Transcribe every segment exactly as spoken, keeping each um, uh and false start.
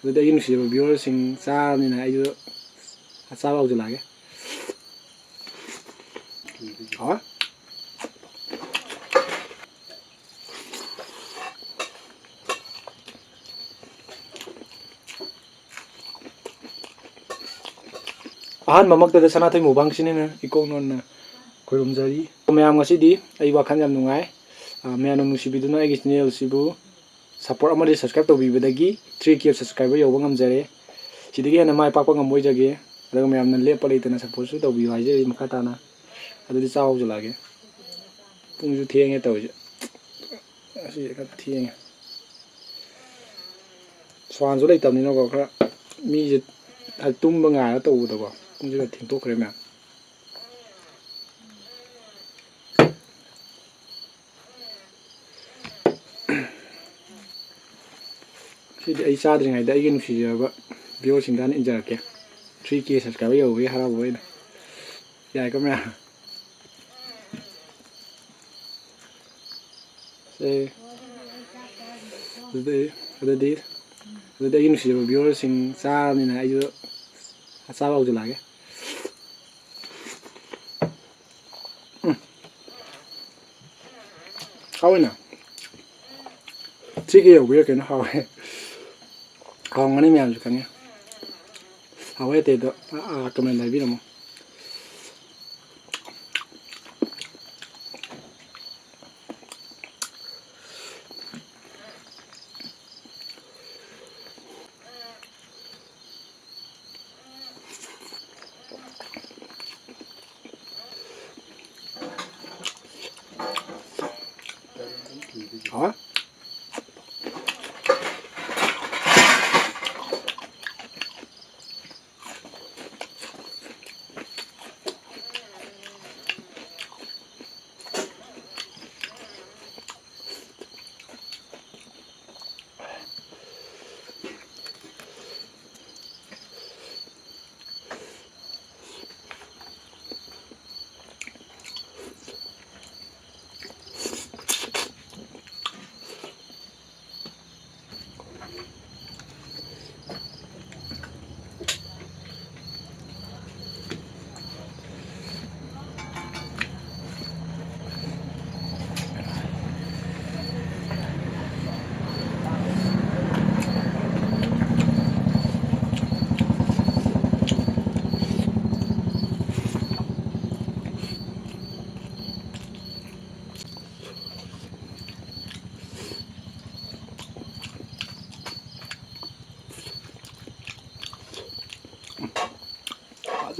ꯑꯗꯨꯗꯤ ꯑꯩꯒꯤ ꯅꯨꯡꯁꯤꯖꯕ viewerꯁꯤꯡ ꯆꯥꯔꯕꯅꯤꯅ ꯑꯩꯁꯨ ꯆꯥꯕ ꯍꯧꯖꯤꯜꯂꯛꯑꯒꯦ꯫ ꯍꯥꯎꯋꯦ꯫ ꯑꯍꯥꯟꯕꯃꯛꯇꯗ ꯁꯅꯥꯊꯣꯏ ꯃꯨꯛꯕꯥꯡ ꯆꯦꯅꯦꯜꯅ ꯏꯀꯣꯛ ꯅꯣꯟꯅ ꯈꯨꯔꯨꯝꯖꯔꯤ꯫ ꯃꯌꯥꯝ, ꯉꯁꯤꯗꯤ ꯑꯩ ꯋꯥꯈꯜ ꯌꯥꯝ ꯅꯨꯡꯉꯥꯏ꯫ ꯑ, ꯃꯌꯥꯝꯅ ꯅꯨꯡꯁꯤꯕꯤꯗꯨꯅ ꯑꯩꯒꯤ ꯆꯦꯅꯦꯜꯁꯤꯕꯨ support ꯑꯃꯗꯤ subscribe ꯇꯧꯕꯤꯕꯗꯒꯤ three K subscriber ꯌꯧꯕ ꯉꯝꯖꯔꯦ꯫ ꯁꯤꯗꯒꯤ ꯍꯦꯟꯅ ꯃꯥꯏ ꯄꯥꯛꯄ ꯉꯝꯕ ꯑꯣꯏꯖꯒꯦ꯫ ꯑꯗꯨꯒ ꯃꯌꯥꯝꯅ ꯂꯦꯞꯄ ꯂꯩꯇꯅ supportꯁꯨ ꯇꯧꯕꯤꯌꯨ ꯍꯥꯏꯖꯔꯤ ꯃꯈꯥ ꯇꯥꯅ꯫ ꯑꯗꯨꯗꯤ ꯆꯥꯕ ꯍꯧꯖꯤꯜꯂꯛꯑꯒꯦ꯫ ꯄꯨꯡꯁꯨ ꯊꯦꯡꯉꯦ ꯇꯧꯔꯤꯁꯦ꯫ ꯉꯁꯤꯁꯦ ꯈꯔ ꯊꯦꯡꯉꯦ꯫ ꯁ꯭ꯋꯥꯟꯁꯨ ꯂꯩꯇꯕꯅꯤꯅꯀꯣ, ꯈꯔ ꯃꯤꯁꯦ ꯍꯥꯏꯗꯤ ꯇꯨꯝꯕ ꯉꯥꯏꯔ ꯇꯧꯕꯗꯀꯣ, ꯄꯨꯡꯁꯦ ꯈꯔ ꯊꯦꯡꯗꯣꯛꯈ꯭ꯔꯦ ꯃꯌꯥꯝ꯫ ꯁꯤꯗꯤ ꯑꯩ ꯆꯥꯗ꯭ꯔꯤꯉꯩꯗ ꯑꯩꯒꯤ ꯅꯨꯡꯁꯤꯖꯔꯕ viewerꯁꯤꯡꯗ ꯍꯥꯟꯅ ꯏꯟꯖꯔꯛꯀꯦ꯫ Three K subscriber ꯌꯧꯕꯒꯤ ꯍꯔꯥꯎꯕ ꯑꯣꯏꯅ꯫ ꯌꯥꯏꯀꯣ ꯃꯌꯥꯝ? ꯁꯦ꯫ ꯑꯗꯨꯗꯤ, ꯑꯗꯨꯗꯤ, ꯑꯗꯨꯗꯤ ꯑꯩꯒꯤ ꯅꯨꯡꯁꯤꯖꯕ viewerꯁꯤꯡ ꯆꯥꯔꯕꯅꯤꯅ ꯑꯩꯁꯨ ꯆꯥꯕ ꯍꯧꯖꯤꯜꯂꯛꯑꯒꯦ꯫ ꯎꯝ꯫ ꯍꯥꯎꯋꯤꯅ꯫ Three K ꯌꯧꯕꯤꯔ ꯀꯩꯅꯣ ꯍꯥꯎꯋꯦ꯫ ꯍꯥꯎꯔꯝꯒꯅꯤ ꯃꯌꯥꯝꯁꯨ ꯈꯪꯉꯦ꯫ ꯍꯥꯎꯋꯦ ꯑꯇꯩꯗꯣ, ꯑꯥ, comment ꯍꯥꯏꯕꯤꯔꯝꯃꯣ꯫ ꯍꯥꯎꯋꯦ꯫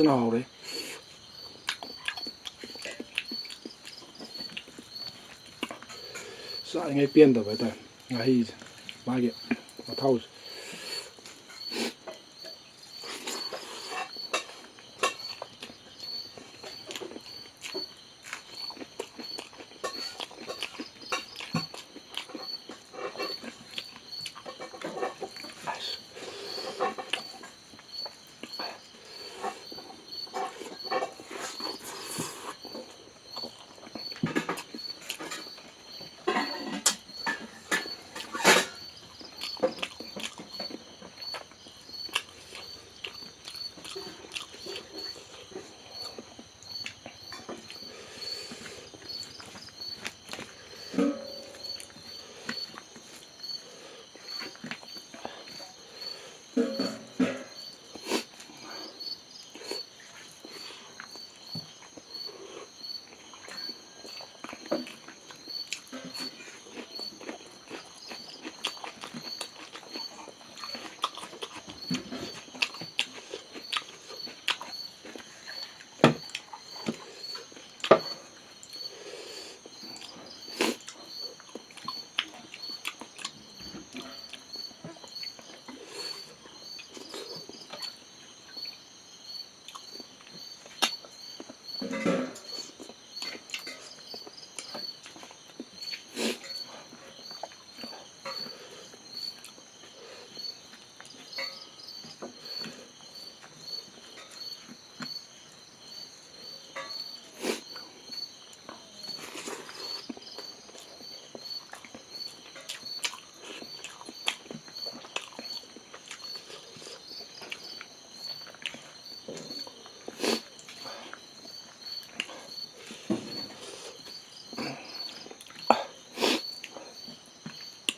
ꯐꯖꯅ ꯍꯥꯎꯔꯦ꯫ ꯆꯥꯔꯤꯉꯩ ꯄꯦꯟꯗꯕ ꯍꯥꯏꯇꯥꯔꯦ ꯉꯥꯍꯩꯁꯦ, ꯃꯥꯒꯤ ꯃꯊꯥꯎꯁꯦ꯫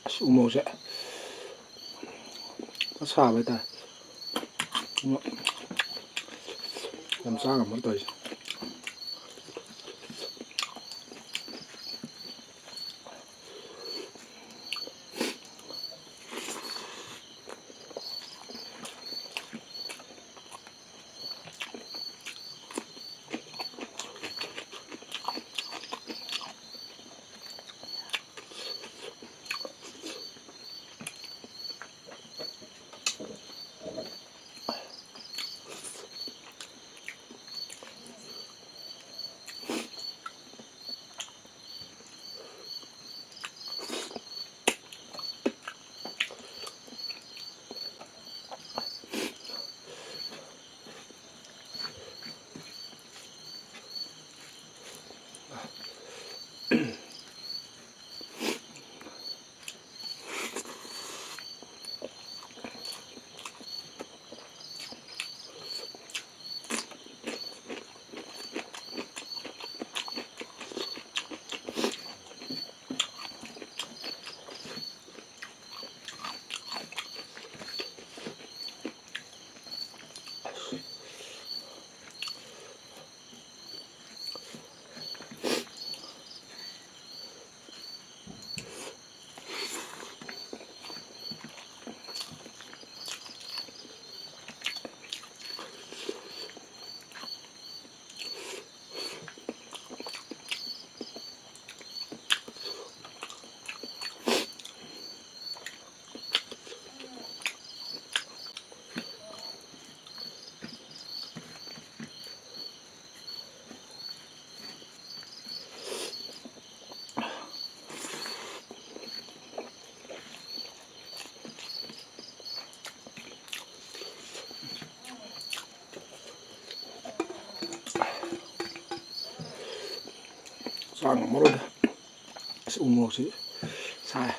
ꯑꯁ, ꯎꯃꯣꯔꯣꯛꯁꯦ ꯐꯖ ꯁꯥꯕ ꯍꯥꯏꯇꯥꯔꯦ꯫ ꯑꯗꯨꯅ ꯌꯥꯝ ꯆꯥ ꯉꯝꯃꯔꯣꯏ ꯇꯧꯔꯤꯁꯦ꯫ ꯆꯥ ꯉꯝꯃꯔꯣꯏꯗ꯫ ꯑꯁ, ꯎ ꯃꯣꯔꯣꯛꯁꯤ ꯁꯥꯏ꯫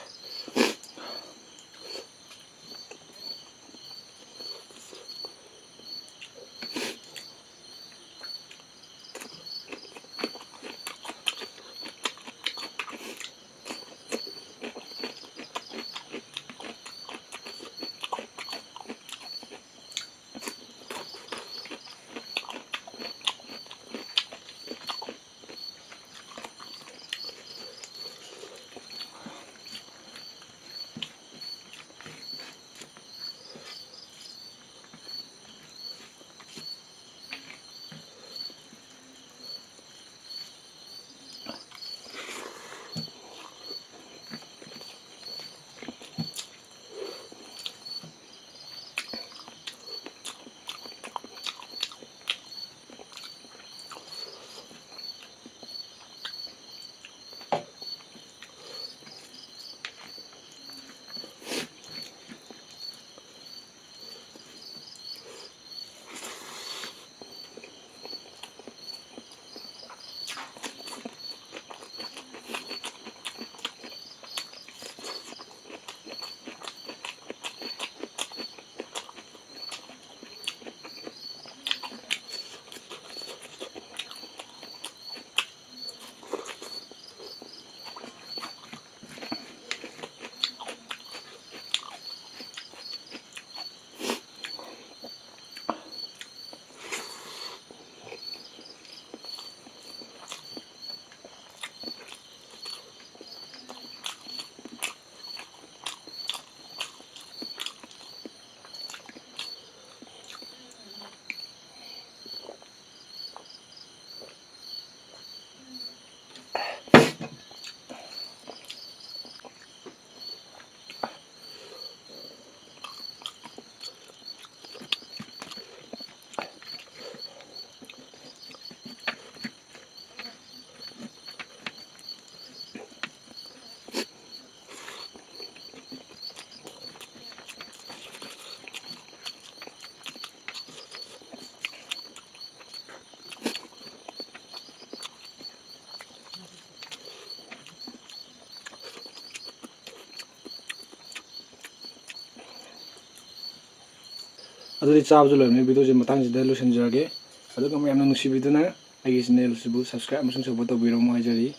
ꯑꯗꯨꯗꯤ ꯆꯥꯕꯁꯨ ꯂꯣꯏꯔꯕꯅꯤ, video ꯁꯦ ꯃꯇꯥꯡꯁꯤꯗ ꯂꯣꯏꯁꯤꯟꯖꯔꯒꯦ꯫ ꯑꯗꯨꯒ ꯃꯌꯥꯝꯅ ꯅꯨꯡꯁꯤꯕꯤꯗꯨꯅ ꯑꯩꯒꯤ channel ꯁꯤꯕꯨ subscribe ꯑꯃꯁꯨꯡ support ꯇꯧꯕꯤꯔꯝꯃꯨ ꯍꯥꯏꯖꯔꯤ꯫